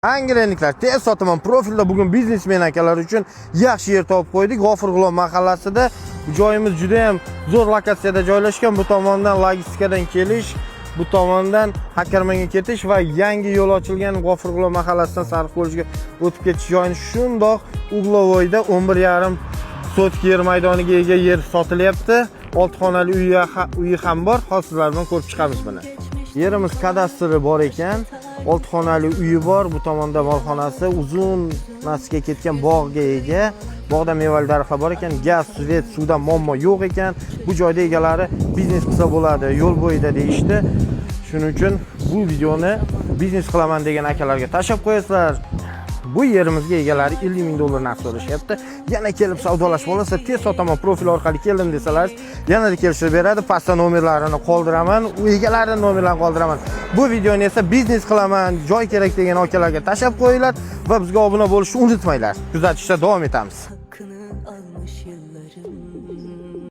Angrendliklar, tez sotaman profilda bugun biznesmen akalar uchun yaxshi yer topib qo'ydik. G'ofur G'ulom mahallasida. Bu joyimiz juda ham zo'r lokatsiyada joylashgan. Bu tomondan logistikadan kelish, bu tomondan Hakarmanga ketish va yangi yo'l ochilgan G'ofur G'ulom mahallasidan Sariq kollejga o'tib ketish joyini shundoq угловой da 11,5 sotik yer maydoniga ega yer sotilyapti. 6 xonali uyi ham bor. Hozir sizlar bilan ko'rib chiqamiz buni. Yerimiz kadastri bor ekan. 6 xonali uyi bor. Bu tomonda molxonasi, uzun nasiga ketgan bog'ga ega. Bog'da mevali daraxtlar bor ekan. Gaz, свет, suvdan muammo yo'q ekan. Bu joyda egalari biznes qilsa bo'ladi, yo'l bo'yida deyishdi. Shuning uchun bu videoni biznes qilaman degan akalarga tashlab qo'yasizlar. Bu yerimizga egalari 50 ming dollar narx so'rashyapti. Yana kelib savdolashib olsa, tez sotaman profil orqali keldim desalar, yanada kelishtirib beradi. Pastda nomerlarini qoldiraman, u egalarini nomerlarini qoldiraman. Bu videoni esa biznes qilaman, joy kerak degan akalarga tashlab qo'yinglar va bizga obuna bo'lishni unutmanglar. Kuzatishda davom etamiz. Hakkını almış yılların.